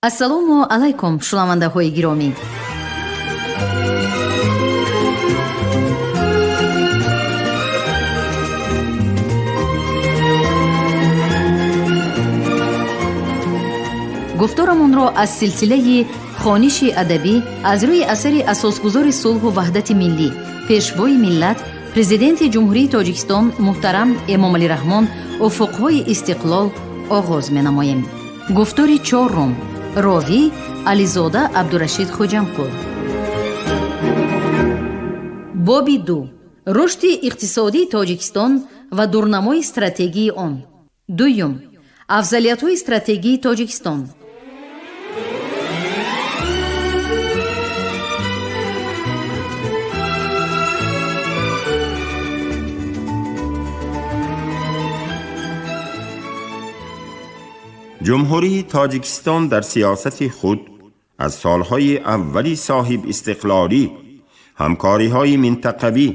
Ассалому алайкум, шунавандаҳои гиромӣ. Гуфторамонро аз силсилаи хониши адабӣ аз рӯи асари асосгузори сулҳу ваҳдати миллӣ, пешвои миллат, президенти Ҷумҳурии Тоҷикистон муҳтарам Эмомалӣ Раҳмон «Уфуқҳои истиқлол» оғоз менамоем. Гуфтори чорум. Ровӣ Ализода Абдурашид Хоҷамқул. Боби ду: рушди иқтисодии Тоҷикистон ва дурнамои стратегии он. Дуюм: афзалиятҳои стратегии Тоҷикистон. Ҷумҳурии Тоҷикистон дар сиёсати худ аз солҳои аввали соҳибистиқлолӣ ҳамкориҳои минтақавӣ,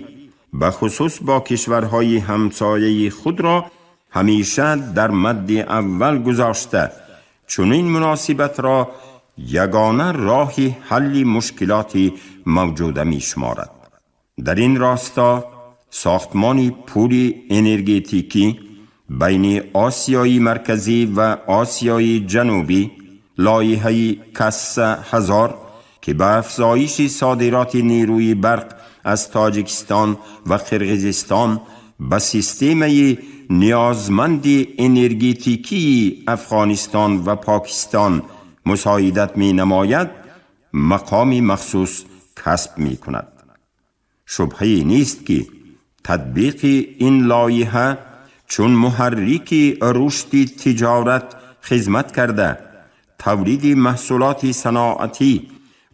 ба хусус бо кишварҳои ҳамсояи худро, ҳамеша дар мадди аввал гузошта, чунин муносибатро ягона роҳи ҳалли мушкилоти мавҷуда мешуморад. Дар ин росто сохтмони пули энергетикӣ байни Осиёи Марказӣ ва Осиёи Ҷанубӣ, лоиҳаи Касса ҳазор, ки ба афзоиши содироти нерӯи барқ аз Тоҷикистон ва Қирғизистон ба системаи ниёзманди энергетикии Афғонистон ва Покистон мусоидат менамояд, мақоми махсус касб мекунад. Шубҳае нест, ки татбиқи ин лоиҳа чун муҳаррики рушди тиҷорат хизмат карда, тавлиди маҳсулоти саноатӣ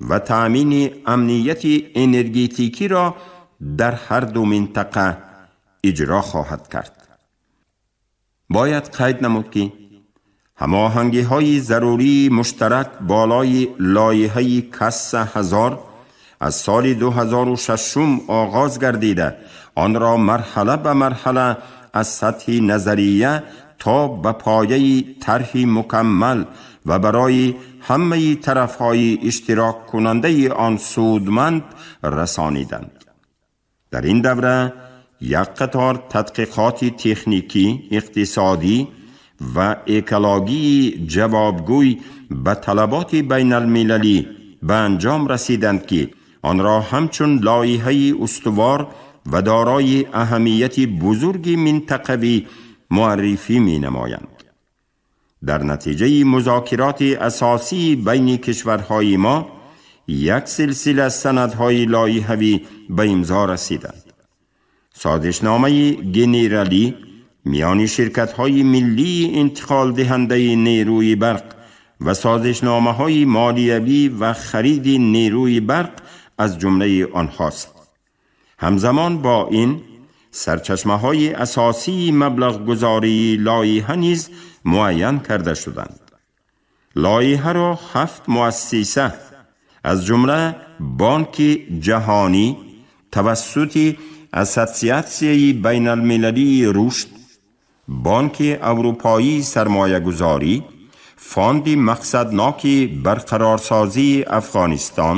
ва таъмини амнияти энергетикиро дар ҳар ду минтақа иҷро хоҳад кард. Бояд қайд намуд, ки ҳамоҳангиҳои зарурии муштарак болои лоиҳаи Касса ҳазор аз соли 2006 оғоз гардида, онро марҳала ба марҳала аз сатҳи назария то ба пояи тарҳи мукаммал ва барои ҳамаи тарафҳои иштироккунандаи он судманд расониданд. Дар ин давра як қатор тадқиқоти техникӣ, иқтисодӣ ва экологии ҷавобгӯй ба талаботи байналмилалӣ ба анҷом расиданд, ки онро ҳамчун лоиҳаи устувор ва дорои аҳамияти бузурги минтақавӣ муаррифӣ менамоянд. Дар натиҷаи музокироти асосии байни кишварҳои мо як силсила санадҳои лоиҳавӣ ба имзо расиданд. Созишномаи генералӣ миёни ширкатҳои миллии интиқолдиҳандаи нерӯи барқ ва созишномаҳои молиявӣ ва хариди нерӯи барқ аз ҷумлаи онҳост. Ҳамзамон бо ин, сарчашмаҳои асосии маблағгузории лоиҳа низ муайян карда шуданд. Лоиҳаро ҳафт муассиса, аз ҷумла Бонки Ҷаҳонӣ, тавассути Ассотсиатсияи байналмилалии рушд, Бонки Аврупоии сармоягузорӣ, Фонди мақсадноки барқарорсозии Афғонистон,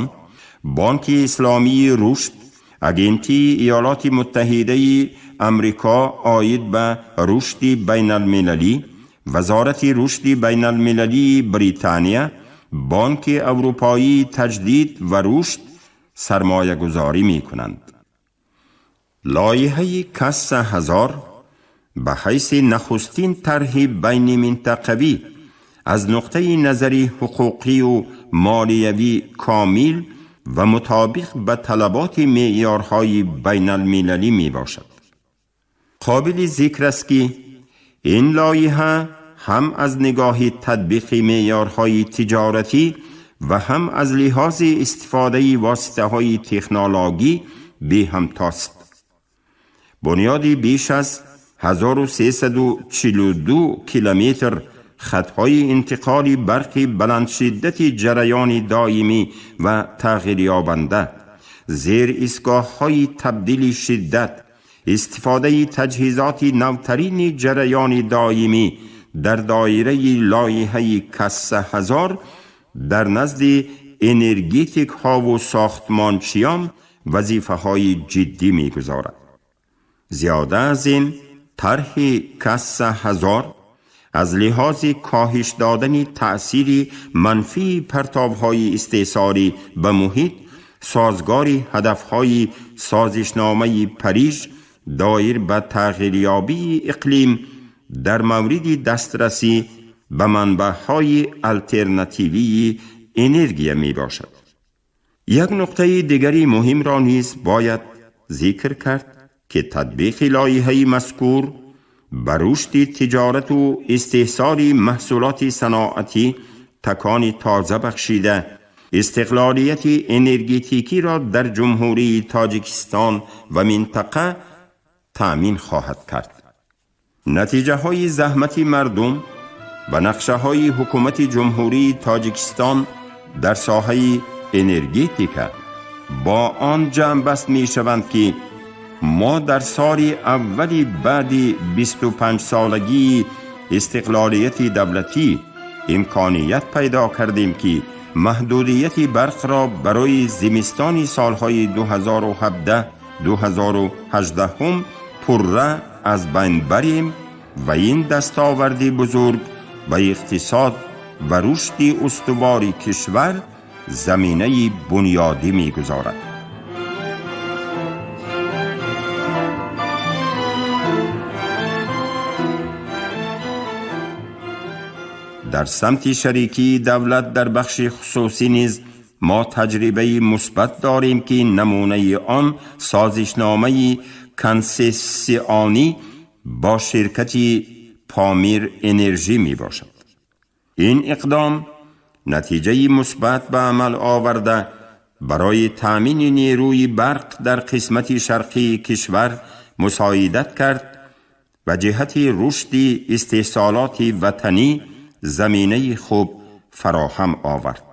Бонки Исломии рушд, Агентии Иёлоти Муттаҳидаи Амрико оид ба рушди байналмилалӣ, Вазорати рушди байналмилалии Британия, Бонки Аврупоии таҷдид ва рушд сармоягузорӣ мекунанд. Лоиҳаи Касса ҳазор ба ҳайси нахустин тарҳи байниминтақавӣ аз нуқтаи назари ҳуқуқию молиявӣ комил ва мутобиқ ба талаботи меъёрҳои байналмилалӣ мебошад. Қобили зикр аст, ки ин лоиҳа ҳам аз нигоҳи татбиқи меъёрҳои тиҷоратӣ ва ҳам аз лиҳози истифодаи воситаҳои технологӣ беҳамтост. Бунёди беш аз 1342 километр хатҳои интиқоли барқи баландшиддати ҷараёни доимӣ ва тағйирёбанда, зеристгоҳҳои табдили шиддат, истифодаи таҷҳизоти навтарини ҷараёни доимӣ дар доираи лоиҳаи Касса ҳазор дар назди энергетикҳову сохтмончиён вазифаҳои ҷиддӣ мегузорад. Зиёда аз ин, тарҳи Касса 1000 аз лиҳози коҳиш додани таъсири манфии партовҳои истеҳсолӣ ба муҳит созгори ҳадафҳои созишномаи Париж доир ба тағйирёбии иқлим дар мавриди дастрасӣ ба манбаъҳои алтернативии энергия мебошад. Як нуқтаи дигари муҳимро низ бояд зикр кард, ки татбиқи лоиҳаи мазкур ба рушди тиҷорату истеҳсоли маҳсулоти саноатӣ такони тоза бахшида, истиқлолияти энергетикиро дар Ҷумҳурии Тоҷикистон ва минтақа таъмин хоҳад кард. Натиҷаҳои заҳмати мардум ва нақшаҳои ҳукумати Ҷумҳурии Тоҷикистон дар соҳаи энергетика бо он ҷамъбаст мешаванд, ки мо дар соли аввали баъди 25-солагии истиқлолияти давлатӣ имконият пайдо кардем, ки маҳдудияти барқро барои зимистони солҳои 2017-2018 пурра аз байн барем ва ин дастоварди бузург ба иқтисод ва рушди устувори кишвар заминаи бунёдӣ мегузорад. Дар самти шарикии давлат дар бахши хусусӣ низ мо таҷрибаи мусбат дорем, ки намунаи он созишномаи консессионӣ бо ширкати Помир Энержӣ мебошад. Ин иқдом натиҷаи мусбат ба амал оварда, барои таъмини нерӯи барқ дар қисмати шарқии кишвар мусоидат кард ва ҷиҳати рушди истеҳсолоти ватанӣ заминаи хуб фароҳам овард.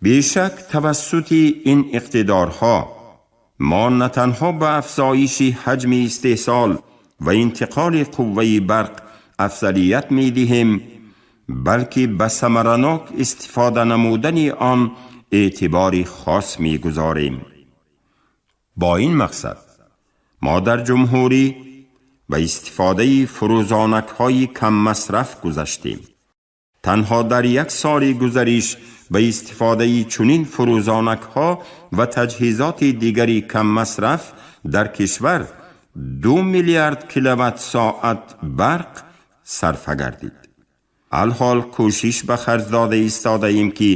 Бешак, тавассути ин иқтидорҳо мо на танҳо ба афзоиши ҳаҷми истеҳсол ва интиқоли қувваи барқ афзалият медиҳем, балки ба самаранок истифода намудани он эътибори хос мегузорем. Бо ин мақсад мо дар ҷумҳурӣ ба истифодаи фурӯзонакҳои каммасраф гузаштем. Танҳо дар як соли гузариш ба истифодаи чунин фурӯзонакҳо ва таҷҳизоти дигари каммасраф дар кишвар 2 миллиард киловатт соат барқ сарфа гардид. Алҳол кӯшиш ба харҷ дода истодаем, ки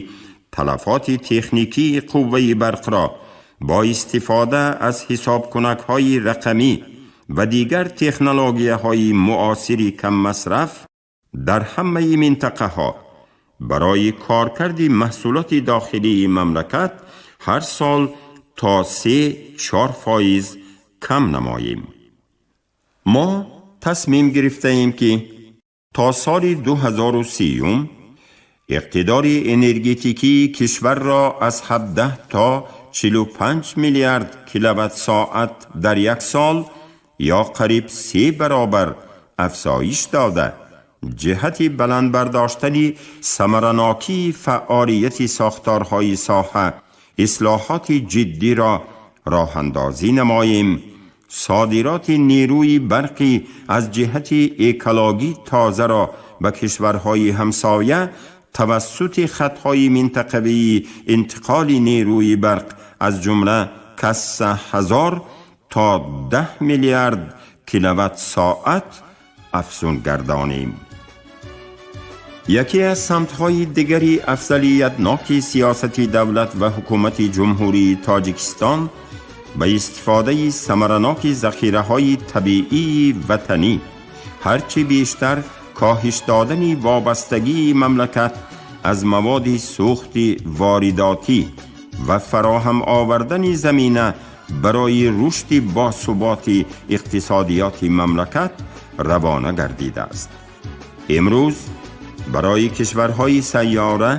талафоти техникии қувваи барқро бо истифода аз ҳисобкунакҳои рақамӣ ва дигар технологияҳои муосири каммасраф дар ҳамаи минтақаҳо барои коркарди маҳсулоти дохилии мамлакат ҳар сол то 3-4% кам намоем. Мо тасмим гирифтаем, ки то соли 2030 иқтидори энергетикии кишварро аз 17 то 45 миллиард киловатт-соат дар як сол ё қариб се баробар афзоиш дода, ҷиҳати баланд бардоштани самаранокии фаъолияти сохторҳои соҳа ислоҳоти ҷиддиро роҳандозӣ намоем, содироти нерӯи барқӣ аз ҷиҳати экологӣ тозаро ба кишварҳои ҳамсоя тавассути хатҳои минтақавии интиқоли нерӯи барқ, аз ҷумла Касса 1000, то 10 миллиард киловатт-соат афзун гардонем. Яке аз самтҳои дигари афзалиятноки сиёсати давлат ва ҳукумати Ҷумҳурии Тоҷикистон ба истифодаи самараноки захираҳои табиии ватанӣ, ҳарчи бештар коҳиш додани вобастагии мамлакат аз маводи сӯхти воридотӣ ва фароҳам овардани замина барои рушди босуботи иқтисодиёти мамлакат равона гардидааст. Имрӯз барои кишварҳои сайёра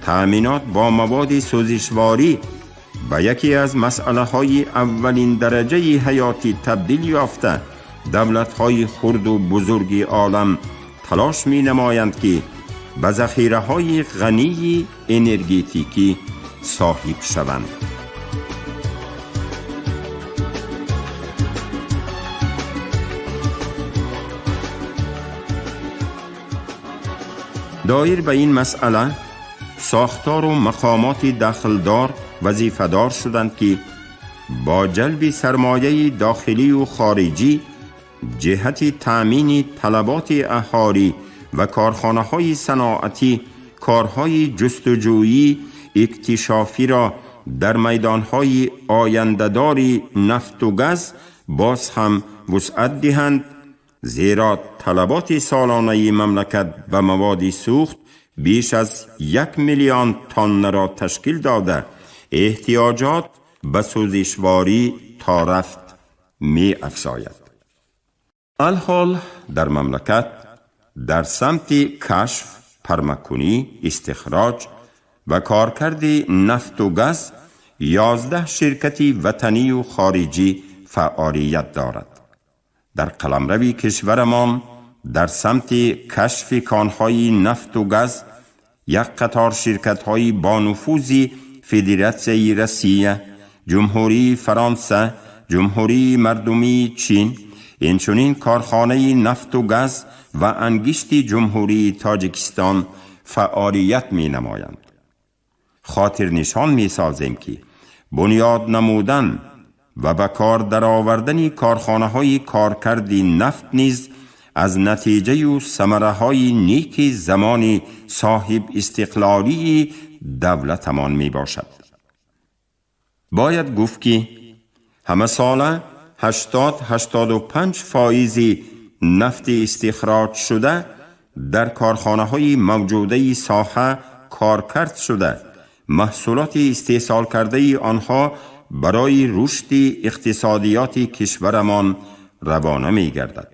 таъминот бо маводи сӯзишворӣ ба яке аз масъалаҳои аввалин дараҷаи ҳаётӣ табдил ёфта, давлатҳои хурду бузурги олам талош менамоянд, ки ба захираҳои ғании энергетикӣ соҳиб шаванд. Доир ба ин масъала сохтору мақомоти дахлдор вазифадор шуданд, ки бо ҷалби сармояи дохилию хориҷӣ ҷиҳати таъмини талаботи аҳолӣ ва корхонаҳои саноатӣ корҳои ҷустуҷӯӣ иктишофиро дар майдонҳои ояндадори нафту газ боз ҳам вусъат диҳанд, зеро талаботи солонаи мамлакат ба маводи сӯхт беш аз 1 миллион тоннаро ташкил дода, эҳтиёҷот ба сӯзишворӣ торафт меафзояд. Алҳол дар мамлакат дар самти кашф, пармакунӣ, истихроҷ ва коркарди нафту газ 11 ширкати ватанию хориҷӣ фаъолият дорад. Дар қаламрави кишварамон дар самти кашфи конҳои нафту газ як қатор ширкатҳои бонуфузи Федератсияи Россия, Ҷумҳурии Фаронса, Ҷумҳурии Мардумии Чин, инчунин корхонаи нафту газ ва ангишти Ҷумҳурии Тоҷикистон фаъолият менамоянд. Хотирнишон месозем, ки бунёд намудан ва ба кор даровардани корхонаҳои коркарди нафт низ аз натиҷаю самараҳои неки замони соҳиб истиқлолии давлатамон мебошад. Бояд гуфт, ки ҳамасола 80-85 фоизи нафти истихроҷшуда дар корхонаҳои мавҷудаи соҳа коркард шуда, маҳсулоти истеҳсолкардаи онҳо барои рушди иқтисодиёти кишварамон равона мегардад.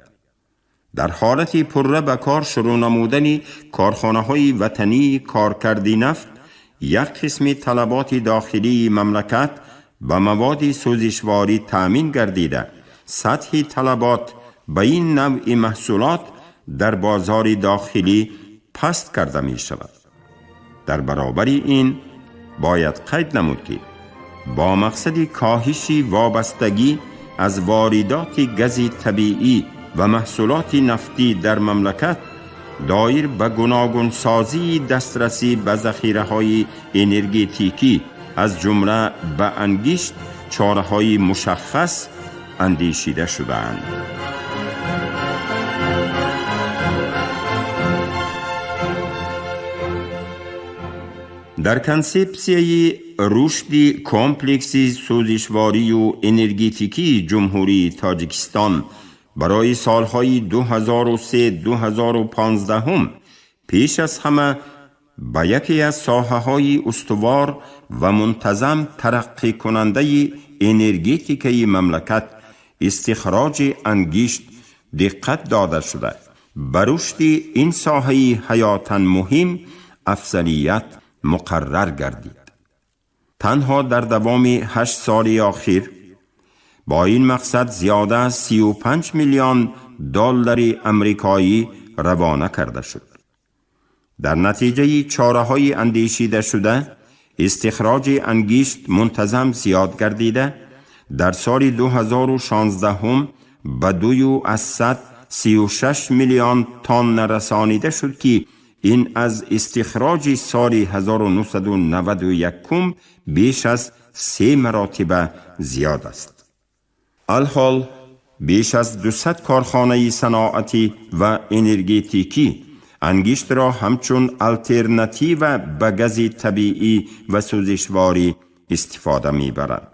Дар ҳолати пурра ба кор шурӯъ намудани корхонаҳои ватании коркарди нафт як қисми талаботи дохилии мамлакат ба маводи сӯзишворӣ таъмин гардида, сатҳи талабот ба ин навъи маҳсулот дар бозори дохилӣ паст карда мешавад. Дар баробари ин бояд қайд намуд, ки бо мақсади коҳиши вобастагӣ аз воридоти гази табиӣ ва маҳсулоти нафтӣ дар мамлакат, доир ба гуногунсозии дастрасӣ ба захираҳои энергетикӣ, аз ҷумла ба ангишт, чораҳои мушаххас андешида шудаанд. Дар консепсияи рушди комплекси сӯзишворию энергетикии Ҷумҳурии Тоҷикистон барои солҳои 2003-2015 пеш аз ҳама ба яке аз соҳаҳои устувор ва мунтазам тараққикунандаи энергетикаи мамлакат, истихроҷи ангишт, диққат дода шуда, ба рушди ин соҳаи ҳаётан муҳим афзалият муқаррар гардид. Танҳо дар давоми 8 соли охир бо ин мақсад зиёда аз 35 миллион доллари амрикоӣ равона карда шуд. Дар натиҷаи чораҳои андешидашуда истихроҷи ангишт мунтазам зиёд гардида, дар соли 2016 ба 2,36 миллион тонна расонида шуд, ки ин аз истихроҷи соли 1991 беш аз се маротиба зиёд аст. Алҳол беш аз 200 корхонаи саноатӣ ва энергетикӣ ангиштро ҳамчун алтернатива ба гази табиӣ ва сӯзишворӣ истифода мебарад.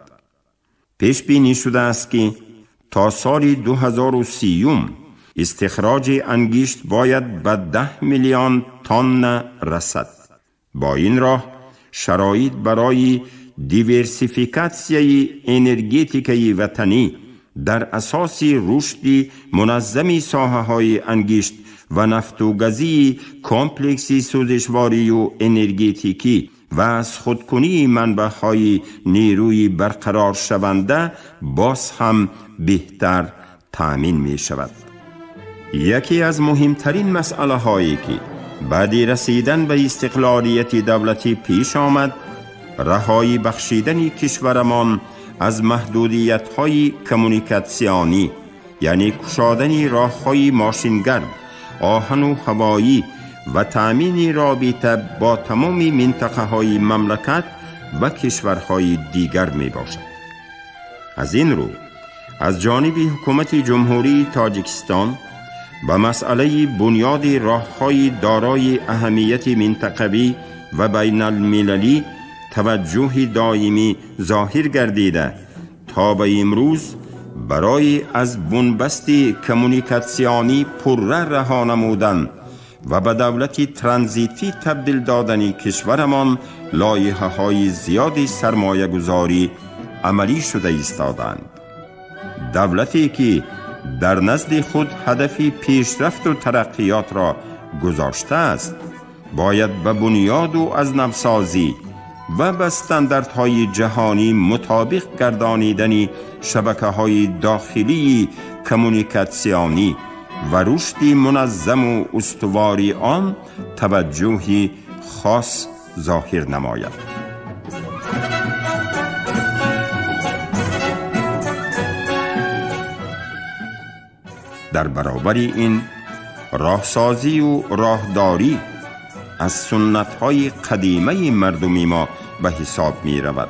Пешбинӣ шудааст, ки то соли 2030 истихроҷи ангишт бояд ба 10 миллион тонна расад. Бо ин роҳ шароит барои диверсификатсияи энергетикаи ватанӣ дар асоси рушди муназзами соҳаҳои ангишт ва нафтугазии комплекси сӯзишворию энергетикӣ ва аз худкунии манбаъҳои нерӯи барқароршаванда боз ҳам беҳтар таъмин мешавад. Яке аз муҳимтарин масъалаҳое, ки بعد رسیدن به استقلالیت دولتی پیش آمد، رهایی بخشیدن کشورمان از محدودیت‌های کمونیکاسیونی، یعنی کشادن راه‌های ماشینگرد، آهن و هوایی و تأمین رابطه با تمام منطقه‌های مملکت و کشورهای دیگر می باشد. از این رو از جانب حکومت جمهوری تاجیکستان به مسئله بنیاد راه‌های دارای اهمیت منطقوی و بین المللی توجه دائمی ظاهر گردیده تا به امروز برای از بنبست کمونیکاسیونی پرره رها نمودن و به دولت ترانزیتی تبدیل دادن کشورمان لایحه‌های زیادی سرمایه گذاری عملی شده ایستادند. دولتی که در نزد خود هدف پیشرفت و ترقیات را گذاشته است، باید به بنیاد و از نوسازی و به استانداردهای جهانی مطابق گردانیدن شبکه‌های داخلی کمونیکاسیونی و رشد منظم و استوار آن توجه خاص ظاهر نماید. در برابر این راهسازی و راهداری از سنت‌های قدیمه مردمی ما به حساب می رود.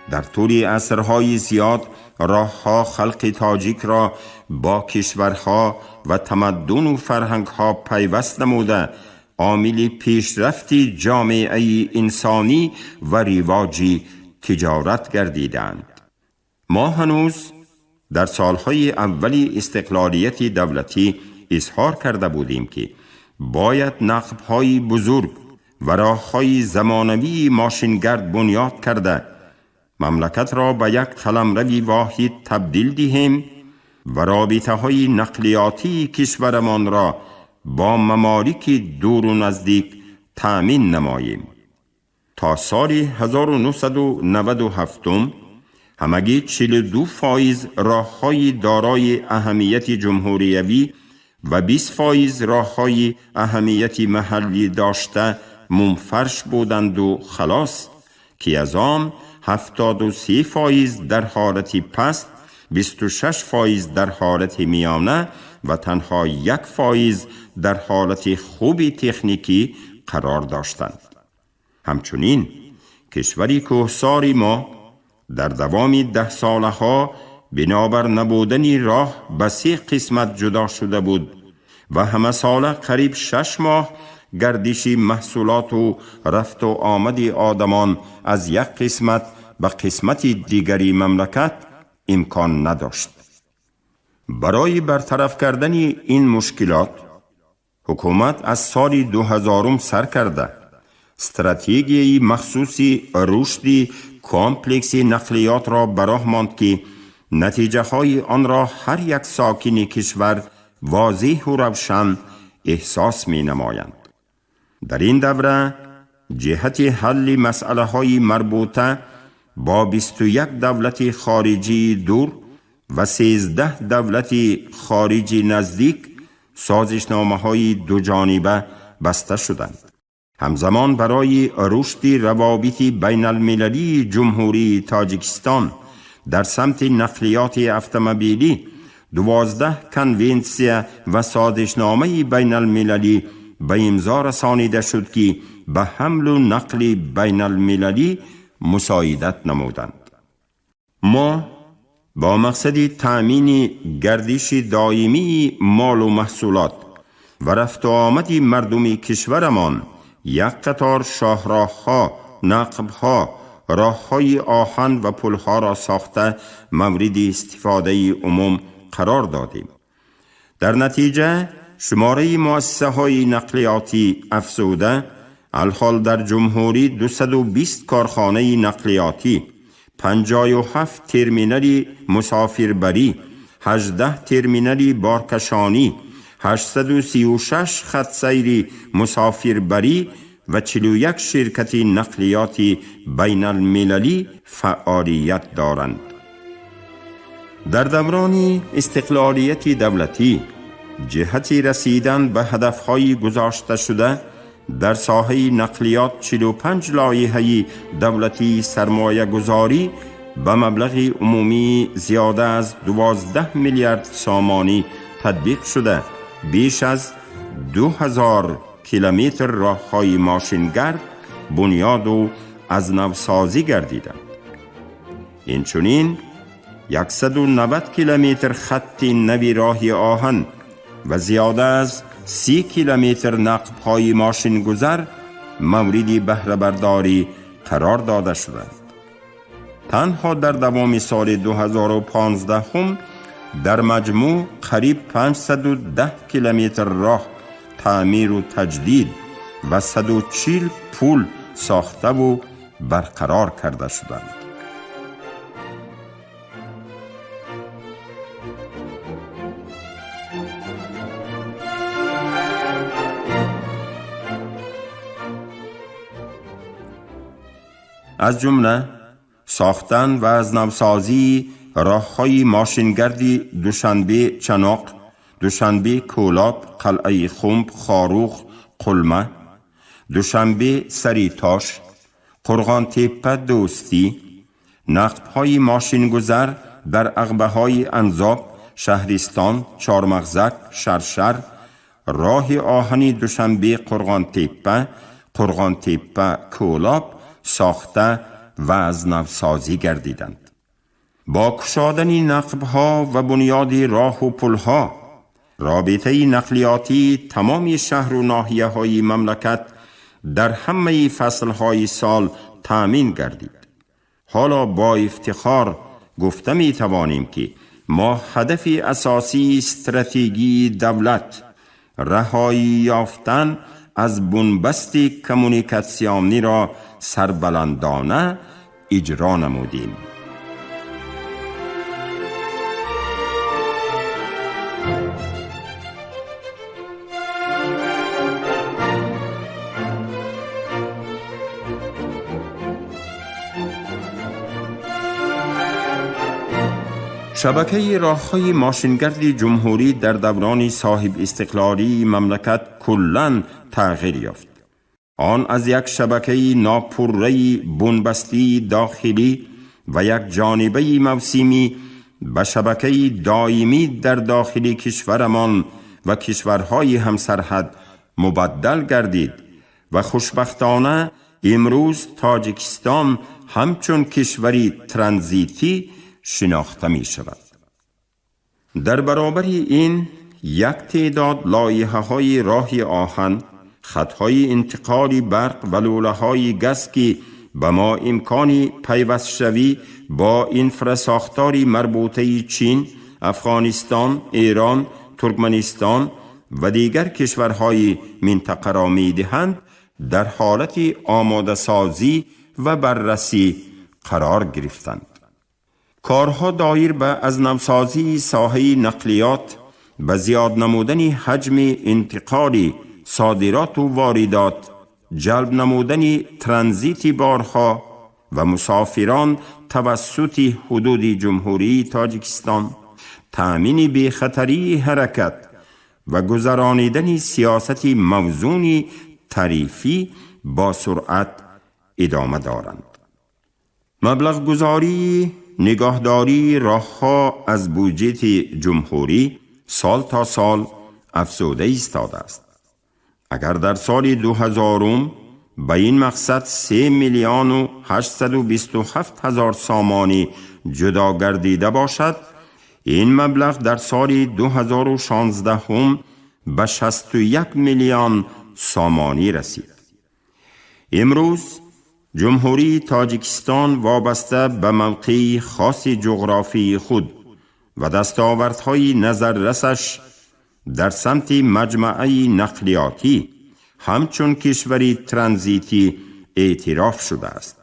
در طول عصرهای زیاد راهها خلق تاجیک را با کشورها و تمدن و فرهنگها پیوست نموده، عامل پیشرفت جامعه انسانی و رواج تجارت گردیدند. ما هنوز در سالهای اول استقلالیت دولتی اظهار کرده بودیم که باید نقب‌های بزرگ و راه‌های زمانوی ماشینگرد بنیاد کرده مملکت را به یک قلمرو واحد تبدیل دهیم و رابطه‌های نقلیاتی کشورمان را با ممالک دور و نزدیک تأمین نماییم. تا سال 1997 همگی 42% راه‌های دارای اهمیت جمهوریوی و 20% راه‌های اهمیت محلی داشته منفرش بودند و خلاص، که از آن 73% در حالت پست، 26% در حالت میانه و تنها 1% در حالت خوب تکنیکی قرار داشتند. همچنین کشوری کوهسار ما در دوام 10 سالها بنابر نبودن راه به 3 قسمت جدا شده بود و همه ساله قریب 6 ماه گردش محصولات و رفت و آمد آدمان از یک قسمت به قسمت دیگری مملکت امکان نداشت. برای برطرف کردن این مشکلات حکومت از سال 2000 سر کرده استراتژی مخصوص رشد کامپلکس نقلیات را براه ماند که نتیجه های آن را هر یک ساکن کشور واضح و روشن احساس می نمایند. در این دوره جهت حل مسئله های مربوطه با 21 دولت خارجی دور و 13 دولت خارجی نزدیک سازشنامه های دو جانبه بسته شدند. همزمان برای رشد روابط بین المللی جمهوری تاجیکستان در سمت نقلیات اتومبیلی 12 کنونسیا و سازشنامه بین المللی به امضا رسانیده شد که به حمل و نقل بین المللی مساعدت نمودند. ما با مقصد تأمین گردش دائمی مال و محصولات و رفت و آمد مردم کشورمان یک قطار شاهراه‌ها، نقب‌ها، راه‌های آهن و پل‌ها را ساخته مورد استفاده عموم قرار دادیم. در نتیجه شماره مؤسسه‌های نقلیاتی افزوده، الحال در جمهوری 220 کارخانه نقلیاتی، 57 ترمینال مسافربری، 18 ترمینال بارکشانی، 836 خط سیر مسافربری و 41 شرکت نقلیات بین المللی فعالیت دارند. در دوران استقلالیت دولتی ҷиҳати расидан ба ҳадафҳои гузошташуда дар соҳаи нақлиёт 45 лоиҳаи давлатии сармоягузорӣ ба маблағи умумии зиёда аз 12 миллиард сомонӣ татбиқ шуда, беш аз 2000 километр роҳҳои мошингард бунёду аз навсозӣ гардиданд. Инчунин 190 километр хатти нави роҳи оҳан ва зиёда аз 30 километр нақбҳои мошингузар мавриди баҳрабардорӣ қарор дода шуданд. Танҳо дар давоми соли 2015 дар маҷмӯъ қариб 510 километр роҳ таъмиру таҷдид ва 140 пул сохтаву барқарор карда шуданд. Аз ҷумла сохтан ва аз навсозии роҳҳои мошингарди Душанбе-Чаноқ, Душанбе-Кӯлоб, Қалъаи Хумб, Хоруғ, Қулма, Душанбе-Саритош, Қурғонтеппа Дӯстӣ, нақбҳои мошингузар дар ағбаҳои Анзоб, Шаҳристон, Чормағзак, Шаршар, роҳи оҳани Душанбе-Қурғонтеппа, Қурғонтеппа-Кӯлоб сохта ва аз навсозӣ гардиданд. Бо кушодани нақбҳо ва бунёди роҳу пулҳо робитаи нақлиётии тамоми шаҳру ноҳияҳои мамлакат дар ҳамаи фаслҳои сол таъмин гардид. Ҳоло бо ифтихор гуфта метавонем, ки мо ҳадафи асосии стратегии давлат, раҳоӣ ёфтан аз бунбасти коммуникатсиониро сарбаландона иҷро намудем. Шабакаи роҳҳои мошингарди ҷумҳурӣ дар даврони соҳибистиқлолии мамлакат куллан тағйир ёфт. Он аз як шабакаи нопурраи бунбастии дохилӣ ва як ҷонибаи мавсимӣ ба шабакаи доимӣ дар дохили кишварамон ва кишварҳои ҳамсарҳад мубаддал гардид ва хушбахтона имрӯз Тоҷикистон ҳамчун кишвари транзитӣ шинохта мешавад. Дар баробари ин як теъдод лоиҳаҳои роҳи оҳан, хатҳои интиқоли барқ ва лӯлаҳои газ, ки ба мо имкони пайвастшавӣ бо инфрасохтори марбутаи Чин, Афғонистон, Эрон, Туркманистон ва дигар кишварҳои минтақаро медиҳанд, дар ҳолати омодасозӣ ва баррасӣ қарор гирифтанд. Корҳо доир ба аз навсозии соҳаи нақлиёт, ба зиёд намудани ҳаҷми интиқоли содироту воридот, ҷалб намудани транзити борҳо ва мусофирон тавассути ҳудуди Ҷумҳурии Тоҷикистон, таъмини бехатарии ҳаракат ва гузаронидани сиёсати мавзуни тарифӣ бо суръат идома доранд. Маблағгузории нигоҳдории роҳҳо аз буҷети ҷумҳурӣ сол то сол афзуда истодааст. Агар дар соли 2000 ба ин мақсад 3 миллиону 827 ҳазор сомонӣ ҷудо гардида бошад, ин маблағ дар соли 2016 ба 61 миллион сомонӣ расид. Имрӯз Ҷумҳурии Тоҷикистон вобаста ба мавқеи хоси ҷуғрофии худ ва дастовардҳои назаррасаш дар самти маҷмаъаи нақлиётӣ ҳамчун кишвари транзитӣ эътироф шудааст.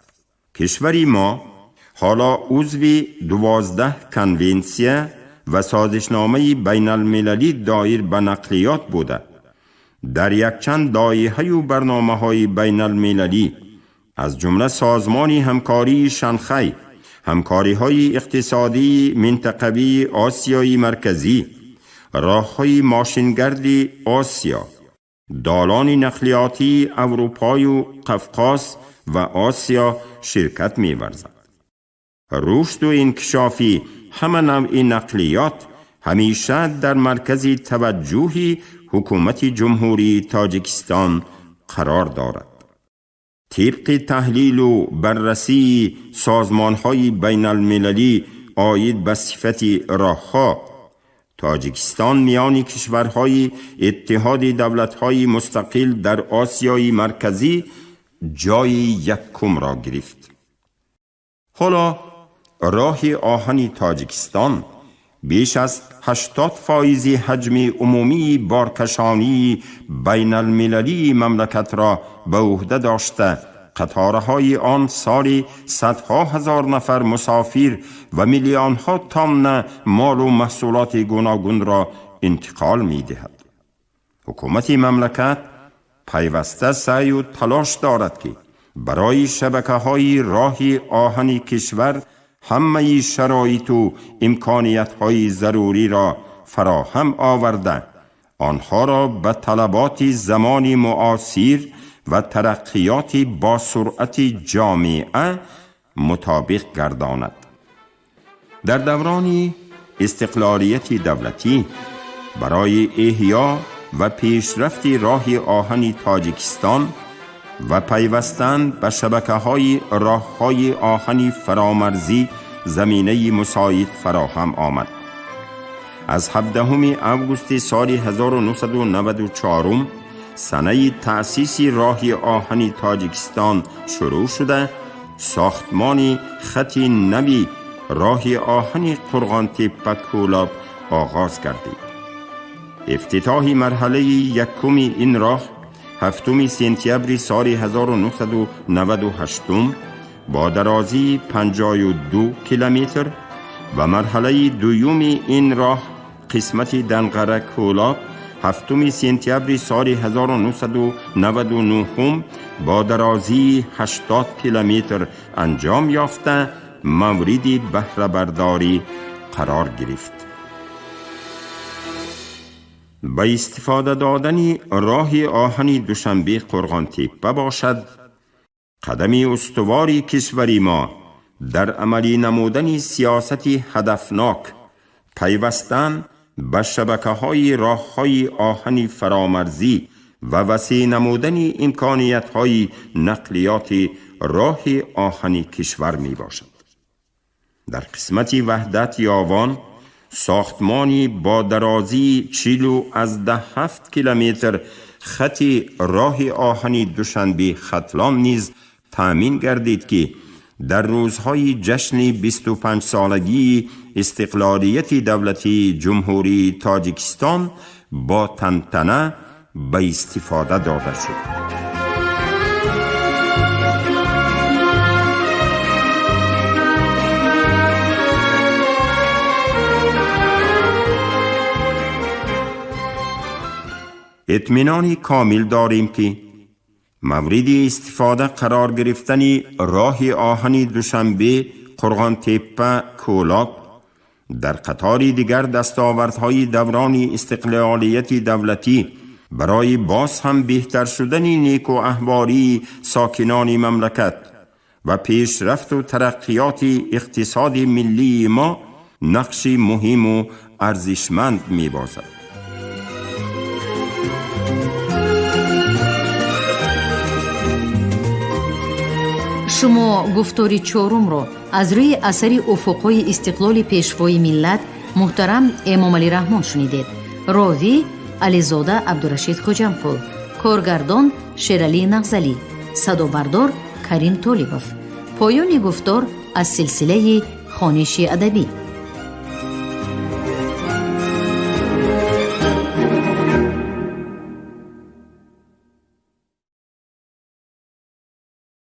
Кишвари мо ҳоло узви 12 конвенсия ва созишномаи байналмилалӣ доир ба нақлиёт буда, дар якчанд лоиҳаю барномаҳои байналмилалӣ, аз ҷумла Созмони ҳамкории Шанхай, ҳамкориҳои иқтисодии минтақавии Осиёи Марказӣ, роҳҳои мошингарди Осиё, долони нақлиётии Аврупою Қафқоз ва Осиё ширкат меварзад. Рушду инкишофи ҳама навъи нақлиёт ҳамеша дар маркази таваҷҷӯҳи ҳукумати Ҷумҳурии Тоҷикистон қарор дорад. Тибқи таҳлилу баррасии созмонҳои байналмилалӣ оид ба сифати роҳҳо, Тоҷикистон миёни кишварҳои Иттиҳоди давлатҳои мустақил дар Осиёи Марказӣ ҷои якумро гирифт. Ҳоло роҳи оҳани Тоҷикистон беш аз 80% ҳаҷми умумии боркашонии байналмилалии мамлакатро ба уҳда дошта, қатораҳои он соли садҳо ҳазор нафар мусофир ва миллионҳо тонна молу маҳсулоти гуногунро интиқол медиҳад. Ҳукумати мамлакат пайваста саъю талош дорад, ки барои шабакаҳои роҳи оҳани кишвар ҳамаи шароиту имкониятҳои заруриро фароҳам оварда, онҳоро ба талаботи замони муосир ва тараққиёти бо суръати ҷомеа мутобиқ гардонад. Дар даврони истиқлолияти давлатӣ барои эҳё ва пешрафти роҳи оҳани Тоҷикистон ва пайвастан ба шабакаҳои роҳҳои оҳани фаромарзӣ заминаи мусоид фароҳам омад. Аз 17 августи соли 1994 санаи таъсиси роҳи оҳани Тоҷикистон шурӯъ шуда, сохтмони хати нави роҳи оҳани Қурғонтеппа Кӯлоб оғоз гардид. Ифтитоҳи марҳалаи якуми ин роҳ 7 сентябри соли 1998 бо дарозии 52 километр ва марҳалаи дуюми ин роҳ қисмати Данғара Кӯлоб 7 сентябри соли 1999 бо дарозии 80 километр анҷом ёфта, мавриди баҳрабардорӣ қарор гирифт. Ба истифода додани роҳи оҳани Душанбе Қурғонтеппа бошад, қадами устувори кишвари мо дар амалӣ намудани сиёсати ҳадафнок, пайвастан ба шабакаҳои роҳҳои оҳани фаромарзӣ ва васеъ намудани имкониятҳои нақлиёти роҳи оҳани кишвар мебошад. Дар қисмати Ваҳдат Ёвон сохтмони бо дарозии 40,7 километр хати роҳи оҳани Душанбе Хатлон низ таъмин гардид, ки дар рӯзҳои ҷашни 25-солагии истиқлолияти давлатии Ҷумҳурии Тоҷикистон бо тантана ба истифода дода шуд. Итминони комил дорем, ки мавриди истифода қарор гирифтани роҳи оҳани Душанбе Қурғонтеппа Кӯлоб дар қатори дигар дастовардҳои даврони истиқлолияти давлатӣ барои боз ҳам беҳтар шудани некӯаҳвории сокинони мамлакат ва пешрафту тараққиёти иқтисоди миллии мо нақши муҳиму арзишманд мебозад. Шумо гуфтори чорумро аз рӯи асари Уфуқҳои истиқлоли Пешвои миллат муҳтарам Эмомалӣ Раҳмон шунидед. Ровӣ Ализода Абдурашид Хоҷамқул, коргардон Шералӣ Нағзалӣ, садобардор Карим Толибов. Поёни гуфтор аз силсилаи хониши адабӣ.